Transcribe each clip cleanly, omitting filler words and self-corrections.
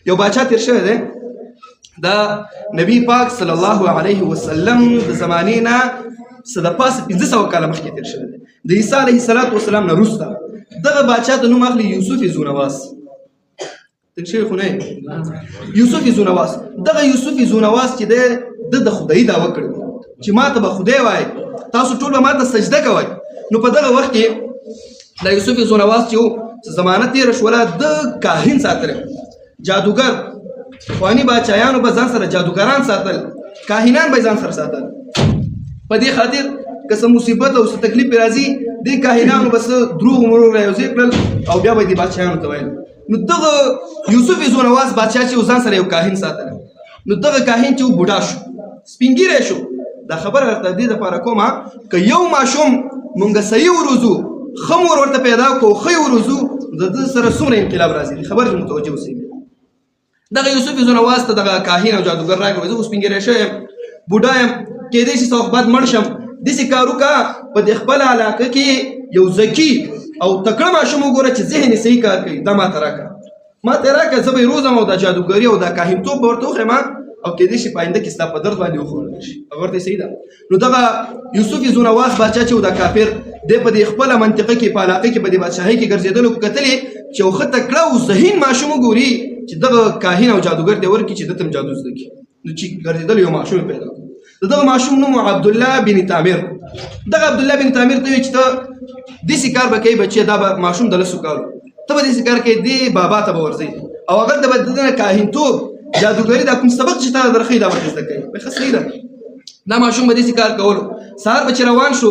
یو باچا تیر شوی دی، دا نبی پاک صلی الله علیه وسلم د زمانې نه څه د پاسه 500 کاله مخکې تیر شوی دی، د عیسی علیه السلام نه وروسته. دغه باچا ته نوم اخلي یوسف زونواس. تنګ شوی خو نه یوسف زونواس. دغه یوسف زونواس چې دی، د خدای دعوه کړې چې ما ته به خدای وای، تاسو ټول به ما ته سجده کوئ. نو په دغه وخت کې د یوسف زونواس چې زمانه تېره شوله، د کاهن ساتلی جادوګر، پخواني باچایانو به ځان سره جادوګران ساتل، کاهنان به ځان سره ساتل، په دې خاطر که څه مصیبت او څه تکلیف راځي، دې کاهنانو به څه دروغ مروغ رايوځای کړل او بیا به دې باچایانو ته ویل. نو دغه یوسف زونواس بادشاه چې ځان سره یو کاهن ساتل، نو دغه کاهن چې بوډا شو، سپینګیری شو. دا خبره درته دې دپاره کومه که یو ماشوم مونږ صحیح وروزو، ښه مور ورته پیدا کړو، ښه یې وروزو، د ده سره څومره انقلاب راځي، خبرې دې متوجه اوسئ. دغه یوسف زونواس ته دغه کاهن او جادوګر راغی، زه خو سپینګیری شوی یم، بوډا یم، کېدای شي څه وخت بعد مړ شم، داسې کار وکړه، په دې خپله علاقه کې یو ذکي او تکړه ماشوم وګوره چې ذهن یې صحیح کار کوي، دا ماته راکړه، ماته راکړه، زه به یې روزم او دا جادوګري او دا کاهنتوب به ورته وښیم او کېدای شي په آینده کې ستا په درد باندې وخوړل شي. هغه ورته صحیح ده. نو دغه یوسف زونواس باچا چې دا کافر دی، په دې خپله منطقه کې، په علاقه کې، په دې بادشاهۍ کې ګرځېدلو، کتلې چې یو ښه تکړه او ذهین ماشوم وګوري چې دغه کاهن او جادوګر دی ورکړي چې ده ته هم جادو زده کړي. نو چې ګرځېدل، یو ماشوم پیدا کړ. د دغه ماشوم نوم عبدالله بن تامر. دغه عبدالله بن تامر ته وی چې ته داسې کار به کوې بچیه، دا به ماشوم د 10 کالو، ته به داسې کار کوې، دې بابا ته به ورځې او هغه ته به د ده نه کاهنتوب، جادوګري، دا کوم سبق چې تا درښیي، دا ورته زده کوي. وایي ښه صحیح ده. دا ماشوم به داسې کار کولو، سهار به چې روان شو،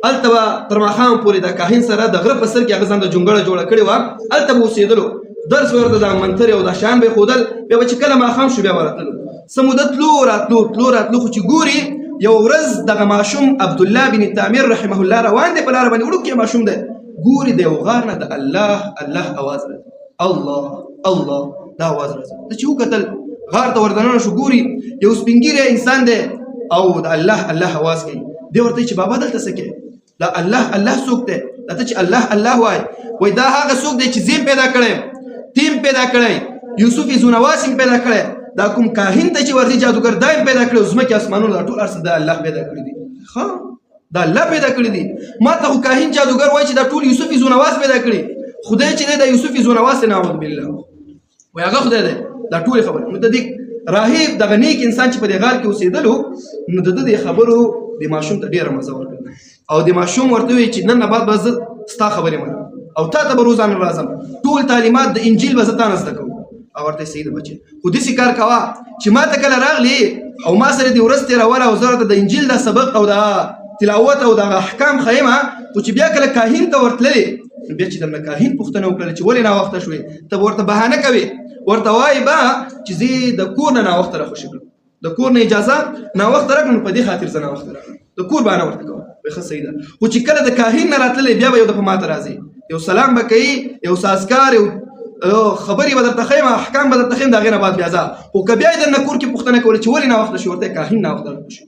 هلته به تر ماښام پورې د کاهن سره د غره په سر کې هغه ځان د جونګړه جوړه کړې وه، هلته به اوسېدلو، درس ورته دا منترې او دا شیان به یې ښودل. بیا به چې کله ماښام شو، بیا به راتللو. څه موده تلو راتلو، تلو راتلو، خو چې ګوري یو ورځ دغه ماشوم عبدالله بن تامر رحمه الله روان دی په لاره باندې، وړوکی ماشوم دی، ګوري د یو غار نه د الله الله اواز راځي، الله الله دا اواز راځي. ته چې وکتل، غار ته وردننه شو، ګوري یو سپینګیری انسان دی او د الله الله اواز کوي. دی ورته چې بابا دلته څه کوې؟ دا الله الله څوک دی؟ دا ته چې الله الله وای، وای دا هغه څوک دی چې زیم پیدا کړی، تیم پیدا کړی، یوسف زونواس پیدا کړی، دا کوم کاهن ته چې ورځي جادوګر دایم پیدا کړی، ځمکې اسمانونه دا ټول ارڅ دا الله پیدا کړی دي. ښه، دا الله پیدا کړی دي، ما ته خو کاهن جادوګر وای چې دا ټول یوسف زونواس پیدا کړی، خدای چې دی دا یوسف زونواس، نعوذ بالله، وای هغه خدای دی. دا ټول خبره نو د دې راهب، دغه نیک انسان چې په دې غار کې اوسېدلو، نو د دې خبرو د ماشوم ته ډیره مزه ورکړه او د ماشوم ورته وی چې نن نه بعد به زه ستا خبرې منم او تا ته به روزانه راځم، ټول تعلیمات د انجیل به زه تا نه زده کوم. او ورته صحیح ده بچي، خو داسې کار کوه چې ما ته کله راغلی او ما سره دې ورځ تېروله او زه ورته د انجیل دا سبق او دا تلاوت او دا احکام ښیم، خو چې بیا کله کاهن ته ورتللې، نو بیا چې درنه کاهن پوښتنه وکړله چې ولې ناوخته شوې، ته به ورته بهانه کوې، ورته وایې به چې زه د کور نه ناوخته راخوشې کړم، د کور نه اجازه ناوخته راکړم، په دې خاطر زه ناوخته راغلم، د کور بهانه ورته کوه. وایي ښه صحیح ده، خو چې کله د کاهن نه راتللې، بیا به یو دفعه ماته راځي، یو سلام به کوي، یو سازکار، یو خبرې به درته ښیم، احکام به درته ښیم، د هغې نه بعد بیا ځه. خو که بیا یې درنه کور کې پوښتنه کوله چې ولې ناوخته شو، ورته کاهن ناوخته راخوشې،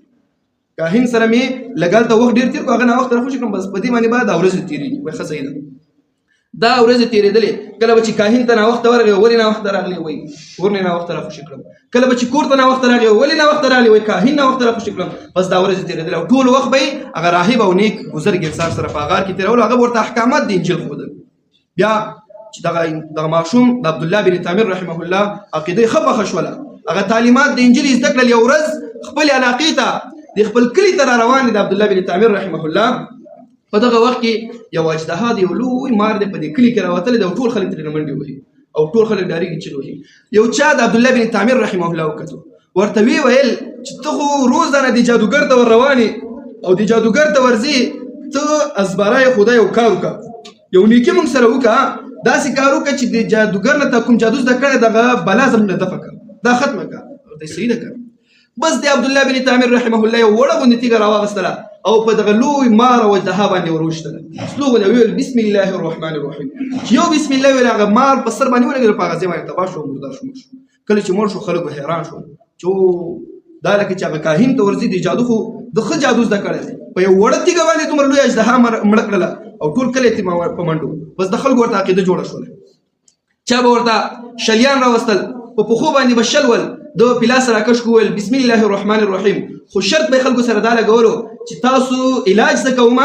کاهن سره مې لږ هلته وخت ډېر تېر کړو، هغه ناوخته راخوشې کړم، بس په دې باندې به دا ورځې تېرېږي. وایي ښه صحیح ده. دا ورځې تېرېدلې، کله به چې کاهن ته ناوخته ورغی، ولې ناوخته راغلی؟ وایي کور نه ناوخته راخوشې کړم. کله به چې کور ته ناوخته راغی، ولې ناوخته راغلی؟ وایي کاهن ناوخته راخوشې کړم. بس دا ورځې تېرېدلې او ټول وخت به یې هغه راهب او نیک بزرګ انسان سره په غار کې تېرولو، هغه به ورته احکامات د انجیل ښودل. بیا چې دغه ماشوم د عبد الله بن تامر رحمه الله عقیده ښه پخه شوله، هغه تعلیمات د انجیل زده کړل، یو ورځ خپل علاقې ته، د خپل کلي ته را روان دی د عبد الله بن تامر رحمه الله. په دغه وخت کې یو اژدها دی، یو لوی مار دی، په دې کلي کې راوتلی دی او ټول خلک ترې منډې وهي او ټول خلک ډارېږي چې وهي. یو چا د عبد الله بن تامر رحمه الله وکتو، ورته وی ویل چې ته خو روزانه د جادوګر ته ور روانې او د جادوګر ته ورځې، ته ازبرای خدای یو کار وکړه، یو نیکي مونږ سره وکړه، داسې کار وکړه چې د جادوګر نه تا کوم جادو زده کړی، دغه بلا زموږ نه دفع کړه، دا ختمه کړه. ورته صحیح ده کړه. بس د عبد الله بن تامر رحمه الله یو وړه غوندې تیږه راواغستله او په دغه لوی مار او اژدها باندې وروشتله، سلو غوندې ویل بسم الله الرحمن الرحیم. چې یو بسم الله ویل، هغه مار په سر باندې ولګېد، په هغه ځای باندې تباه شو، مردار شو، مړ شو. کله چې مړ شو، خلکو حیران شو چې دا لکه چې هغه کاهن ته ورځي، د جادو خو د ښه جادو زده کړی دی، په یو وړه تیږه باندې دومره لوی اژدها مړه کړله او ټول کلی ترې په منډو. بس د خلکو ورته عقیده جوړه شوله. چا به ورته شلیان راوستل، په پښو باندې به شل ول، ده په لاس راکش کو ویل بسم الله الرحمن الرحیم. خو شرط به خلکو سره دا لګولو چې تاسو علاج زه کوم،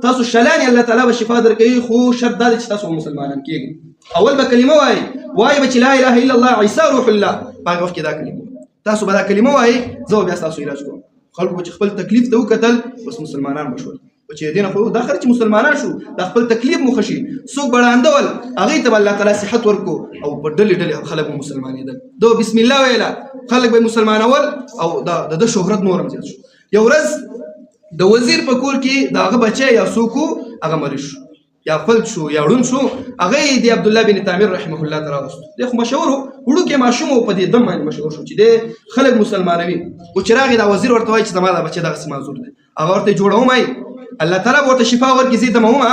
تاسو شلان الله تعالی به شفا درکوي، خو شرط دا دی چې تاسو مسلمانان کیږئ. اول به کلمه وایي، وایي به چې لا اله الا الله عیسی روح الله. په هغه وخت کې دا کلمه تاسو به دا کلمه وایي، زه بیا تاسو علاج کوم. خلکو چې خپل تکلیف ته وکتل، بس مسلمانان به شول. او چې دینه خو دا خرچ مسلمانان شو، د خپل تکلیف مخ شي. څوک بړاند ول، هغه ته الله تعالی صحت ورکو او په ډلې ډلې خلک مسلمانېدل. دو بسم الله ویله، خلک به مسلمانول او د شهرت نورم زیات شو. یو ورځ د وزیر په کور کې د هغه بچی یا څوک هغه مریض شو یا فلج شو یا ړوند شو. هغه یې د عبدالله بن تامر رحمه الله ته راوست. دی خو مشهور و، وړوکی ماشوم و، په دې دم باندې مشهور شو چې دی خلک مسلمانوي. خو چې راغی دا وزیر ورته وایي چې زما دا بچی دغسې معذور دی، هغه ورته جوړوم، الله تعالی به ورته شفا ورکړي، زه یې دموم،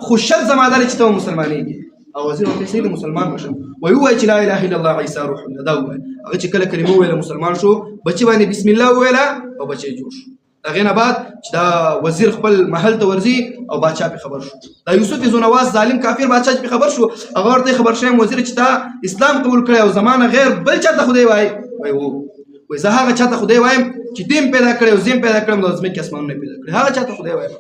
خو شرط زما دا دی چې ته به مسلمانېږي. او وزیر ورته صحیح مسلمان به شم، وایي ووایه چې لا اله الا الله عیسی روح الله. دا ووایه. هغه چې کله کلمه وویله مسلمان شو، بچي باندې بسم الله وویله او بچی جوړ شو. هغې نه بعد چې دا وزیر خپل محل ته ورځي او باچا پې خبر شو، دا یوسف زونواز ظالم کافر باچا چې پې خبر شو، هغه ورته خبر شوی وزیر چې تا اسلام قبول کړی او زما نه غیر بل چا ته خدای وایي. وایي وو، وایي زه هغه چا ته خدای وایم چې دیم پیدا کړی او زیم پیدا کړم، د ځمکې اسمانونه پیدا کړی، هغه چا ته خدای وایم.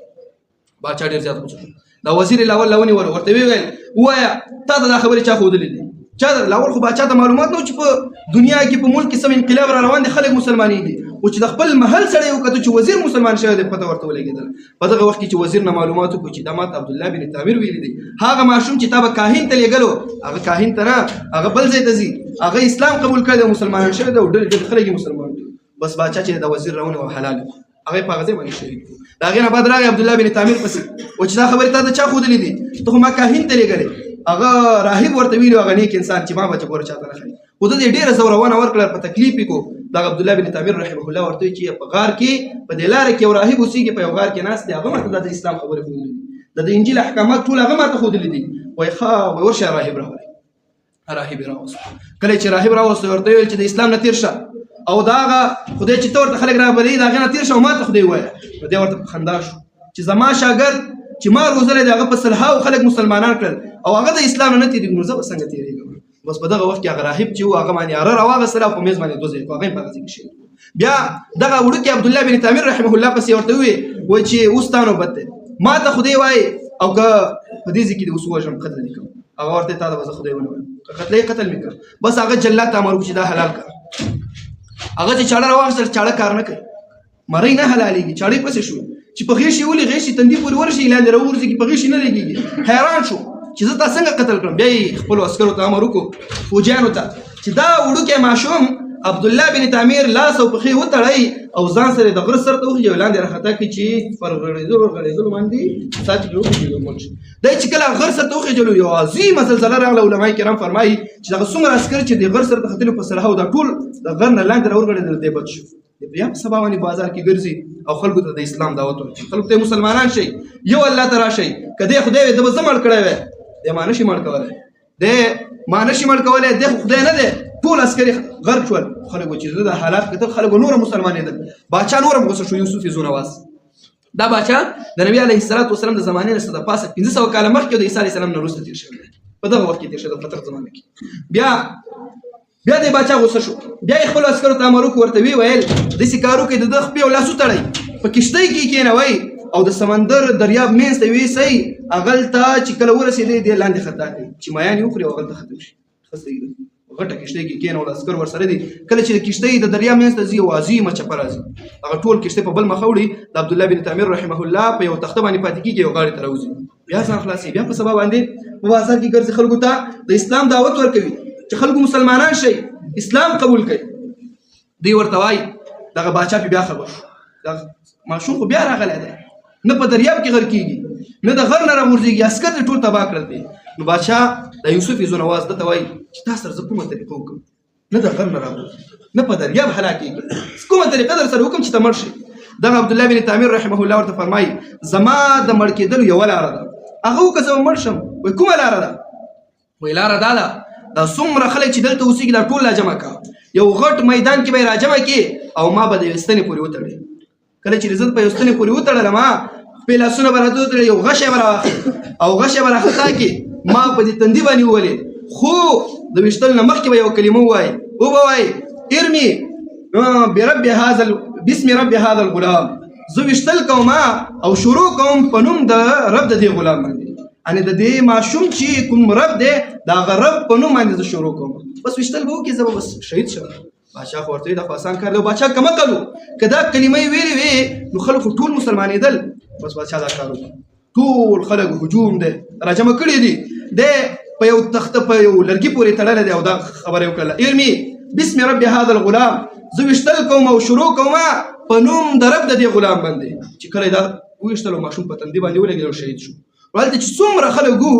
باچا ډېر زیات غوسه شو. دا وزیر لاول لاونی ور ورته ویل وایا تا ته دا خبرې چا ښودلې دي؟ چا لاول خو باچا ته معلومات نه و چې په دنیا کې په ملک کې سم انقلاب را روان دي، خلک مسلمانېږي. خو چې د خپل محل سړی وکتو چې وزیر مسلمان شوی دی، پته ورته ولګېدله. په دغه وخت کې چې وزیر نه معلومات وکړو چې دا ماته عبدالله بن تامر ویلي دی، هغه ماشوم چې تا به کاهن ته لېږلو، هغه کاهن ته نه، هغه بل ځای ته ځي، هغه اسلام قبول کړی دی، مسلمانان شوی دی او ډېر ډېر خلک یې مسلمان دي. بس باچا چې دا وزیر راونیو حلال کړو، هغه په هغه ځای باندې شهید کړو. د هغې نه بعد راغی عبدالله بن تامر پسې و چې دا خبرې تا ته چا ښودلې دي؟ ته خو ما کاهن ته لېږلې. هغه راهب ورته ویلي، هغه نیک انسان چې ما به چې ګوره چاته نه ښایي، خو ده دې ډېره ځورونه ورکړه، په تکلیف یې کو. دغه عبدالله بن تامر رحمه الله ورته ویل چې په غار کې په دې لاره کې یو راهب اوسېږي، په یو غار کې ناست دی، هغه ماته د اسلام خبرې ښودلې دي، د انجیل احکامات ټول هغه ماته ښودلې دي. وایي ښه، وایي ورشه راهب راولئ. راهب راوست. کله چې راهب راوست ورته ویل چې د اسلام نه تیر شه او دا هغه خدای چې ته ورته خلک رابلي د هغې نه تیر شه او ماته خدای ووایه. نو دی ورته په خندا شو چې زما شاګرد چې ما روزلی دی هغه په سلهاو خلک مسلمانان کړل او هغه د اسلام نه نه تېرېږي، نو زه به څنګه تېرېږم؟ بس په دغه وخت کې هغه راهب چې و هغه باندې اره راواغستله او په مېز باندې دوه ځایه کړو، هغه یې په هغه ځای کې شهید. بیا دغه وړوکی عبدالله بن تامر رحمه الله پسې ورته وویل، وایي چې اوس تا نوبت دی، ما ته خدای وایي او که په دې ځای کې دې اوس ووژنم قتل دې کوم. هغه ورته تا ته به زه خدای ونه وایم، که قتل یې قتل مې کړ. بس هغه جلاد ته امر وکړ چې دا حلال کړه. هغه چې چاړه راواخیستله، چاړه کار نه کوي، مرۍ نه حلالېږي، چاړې پسې شو چې په غېږ یې ولي، غېږ یې تندي پورې ورشي، لاندې راوغورځېږي، په غېږ یې نه لګېږي. حیران شو چې زه تا څنګه قتل کړم. بیا یې خپلو عسکرو ته امر وکړو، فوجیانو ته، چې دا وړوکی ماشوم عبدالله بن تعمیر لاس او پښې وتړئ او ځان سره د غره سر ته وخېژوي او لاندې راخطا کړي چې پر غړېدلو غړېدلو باندې سا چې پرې وخېژولو مړ شي. دی چې کله غر سر ته وخېژولو یو عظیمه زلزله راغله. علما کرام فرمایي چې دغه څومره عسکر چې د غر سر ته ختلي په سلهاو دا ټول د غر نه لاندې راورغړېدل، دی بچ شو. دی بیا په سبا باندې بازار کې ګرځي او خلکو ته د اسلام دعوت ورکوي، خلکو ته مسلمانان شي، یو الله ته راشئ، که دی خدای وي ده به زه مړ کړی وی، دی ما نه شي مړ کولی، دی ما نه شي مړ کولی، دی خو خدای نه دی. ټول عسکري غرق شول. خلکو چې زه د حالات کتل، خلکو نور مسلمانېدل. باچا نور هم غوسه شو، یوسف زونواز دا باچا د نبی علیه الصلاة والسلام د زمانې نه څه د پاسه 500 کاله مخکې د عیسی علیه السلام نه وروسته تېر شوی دی، په دغه وخت کې تېر شوی د فترت زمانه کې. بیا دی باچا غوسه شو، بیا یې خپلو عسکرو ته امر وکړ، ورته ویې ویل داسې کار وکړئ، د ده خپې او لاس وتړئ، په کښتۍ کې یې کښېنوئ او د سمندر دریاب منځ ته یې ویسئ، هغلته چې کله ورسېدی دی لاندې خطا کوي چې مایان یې وخوري او هغلته ختم شي. ښه صحیح ده. غټه کښتۍ کې کېنول، عسکر ورسره دي. کله چې د کښتۍ د دریا منځ ته ځي یو عظیمه چپه راځي، هغه ټول کښتۍ په بل مخ وړي. د عبدالله بن تعمیر رحمه الله په یو تخته باندې پاتې کېږي او غاړې ته راوځي، بیا ځان خلاصوي، بیا په سبا باندې په بازار کې ګرځي، خلکو ته د اسلام دعوت ورکوي چې خلکو مسلمانان شئ، اسلام قبول کړئ. دوی ورته وایي دغه باچا پې بیا خبر شو، دغه ماشوم خو بیا راغلی دی، نه په دریاب کې غرق کېږي، نه د غر نه راغورځېږي، عسکر دې ټول تباه کړل دی. نو باچا د یوسف زونواز ده ته وایي چې تا سره زه کومه طریقه وکړم، نه د غر نه راغورځي، نه په دریاب هلاکېږي، کومه طریقه در سره وکړم چې ته مړ شې؟ دغه عبدالله بن تعمیر رحمه الله ورته فرمایي زما د مړ کېدلو یوه لاره ده، هغه وکړه زه به مړ شم. وایي کومه لاره ده؟ وایي لاره دا ده، دا څومره خلک چې دلته اوسېږي دا ټول راجمع کړه، یو غټ میدان کې به یې راجمع کړې او ما به د یوې ستنې پورې وتړې. کله چې زه په یو ستنې پورې وتړلم، خپل لاسونه به راته وتړل، یو غشی به راواخلې او غشی به راخطا کړې، ما په دې تندي باندې وولې، خو د ویشتل نه مخکې به یوه کلمه ووایي وبه وایي ارمي برب هذا باسم رب هذا الغلام، زه ویشتل کوم او شروع کوم په نوم د رب د دې غلام باندې، یعنې د دې ماشوم چې کوم رب دی د هغه رب په نوم باندې زه شروع کوم، بس ویشتل به وکړي، زه به بس شهید شم. باچا خو ورته دا خو اسان کار دی، باچا کم عقل و، که دا کلمه یې ویلې وې نو خلک خو ټول مسلمانېدل. بس باچا دا کار وکړ، ټول خلک هجوم دی راجمع کړي دي، دی په یو تخته په یو لرګي پورې تړلی دی او دا خبره یې وکړله ارمي بسم رب هذا الغلام، زه ویشتل کوم او شروع کوم په نوم د رب د دې غلام باندې. چې کله دا وویشتل ماشوم په تندي باندې ولګېد او شهید شو. هلته چې څومره خلک وو،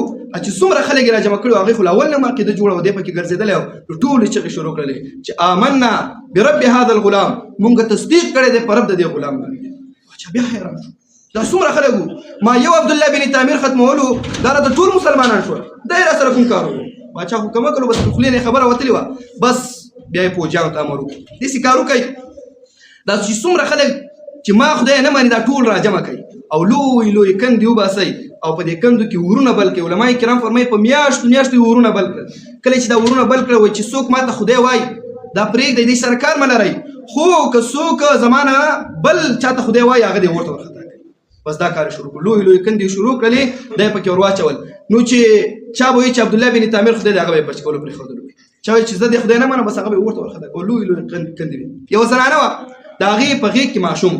چې څومره خلک یې راجمع کړي وو، هغوی خو له اول نه عقیده جوړه وه، دی پکې ګرځېدلی و، نو ټولو چغې شروع کړلې چې آمنا برب هذا الغلام، مونږ تصدیق کړی دی په رب د دې غلام باندې. باچا بیا حیران شو، دا څومره خلک وو، ما یو عبدالله بن تعمیر ختمولو، دا راته ټول مسلمانان شول، دا یې راسره کوم کار وو؟ باچا خو کم کړو، بس خولې نه خبره وتلې وه. بس بیا یې پوجانو ته امر وکړ، داسې کار وکړئ، دا چې څومره خلک چې ما خدای نه مانی دا ټول راجمع کوي او لوی لوی کندې وباسئ او په دې کندو کې ورونه بل کړئ. علما کرام فرمایي په میاشتو میاشتو ورونه بل کړل. کله چې دا ورونه بل کړل، وایي چې څوک ما ته خدای وایي دا پرېږدئ، دې سره کار مه لرئ، خو که څوک زمانه بل چاته خدای وایي هغه دې ورته ورخطا کوي. بس دا کار شروع کړ، لوی لوی کندې شروع کړلې، دا یې پکې ورواچول. نو چې چا به وایي چې عبدالله بن تعمیر خدای دی، هغه به یې بچ کولو پرېښودلو. چا وایي چې زه د خدای نه منم، بس هغه به یې ورته ورخطا کول. لوی لوی کندې وې. یوه زنانه وه، د هغې په غېږ کې ماشوم،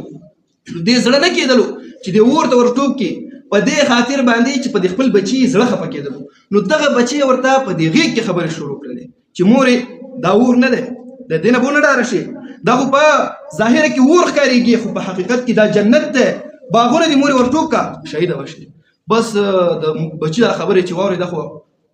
دې زړه نه کېدلو چې دې اور ته ورټوپ کړي، په دې خاطر باندې چې په دې خپل بچي زړه خفه کېدلو. نو دغه بچی ورته په دې غېږ کې خبرې شروع کړلې چې مورې دا اور نه دی، د دې نه به ونه ډاره شي، دا خو په ظاهره کې اور ښکارېږي، خو په حقیقت کې دا جنت دی، باغونه دې مورې ورټوپ کړه، شهیده به شي. بس د بچي دا خبرې چې واورې، دا خو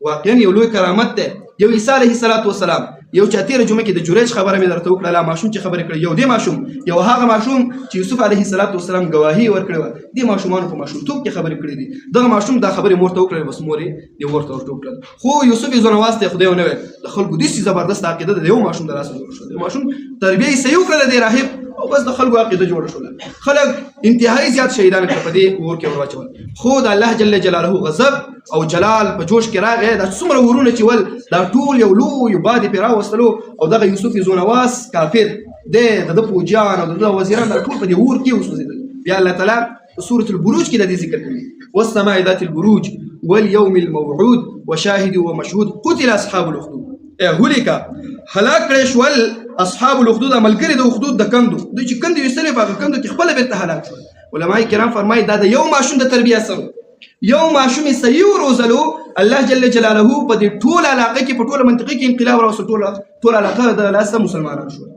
واقعا یو لوی کرامت دی. یو عیسی علیه الصلاة والسلام، یو چا تېره جمعه کې د جریج خبره مې درته وکړله، ماشوم چې خبرې کړې، یو دې ماشوم، یو هغه ماشوم چې یوسف علیه الصلاة والسلام ګواهي ورکړې وه، دې ماشومانو په ماشومتوب کې خبرې کړې دي. دغه ماشوم دا خبرې مور ته وکړې، بس مور یې دې ورته ورته وکړل. خو یوسف یې ځونه واسطه خدای ونه ویل، د خلکو داسې زبردسته عقیده ده د یو ماشوم د لاسه جوړه شوه. د ماشوم تربیه یې صحیح وکړله دې راهب، او بس د خلکو عقیده جوړه شوله. خلک انتهایی زیات شهیدان کړل، په دې اور کې ورواچول. خو د الله جل جلاله غضب او جلال په جوش کې راغی، دا څومره ورونه چې ول دا ټول یو لوی باد یې پرې راوستلو، او دغه یوسف زونواس کافر دی، د ده پوجیان او د ده وزیران دا ټول په دې اور کې وسوځېدل. بیا الله تعالی په سورة البروج کې د دې ذکر کوي، والسماء ذات البروج واليوم الموعود وشاهد ومشهود قتل اصحاب الاخدود. هلک هلاک کړی شول اصحاب الاخدود، ملګري د اخدود د کندو، دوی چې کندې ویستلې په هغه کندو کې خپله بېرته هلاک شول. علما کرام فرمایي دا د یو ماشوم د تربیه اثر، یو ماشوم یې صحیح وروزلو، الله جل جلاله په دې ټوله علاقه کې په ټوله منطقه کې انقلاب راوست، ټوله علاقه د لاسه مسلمانان شول.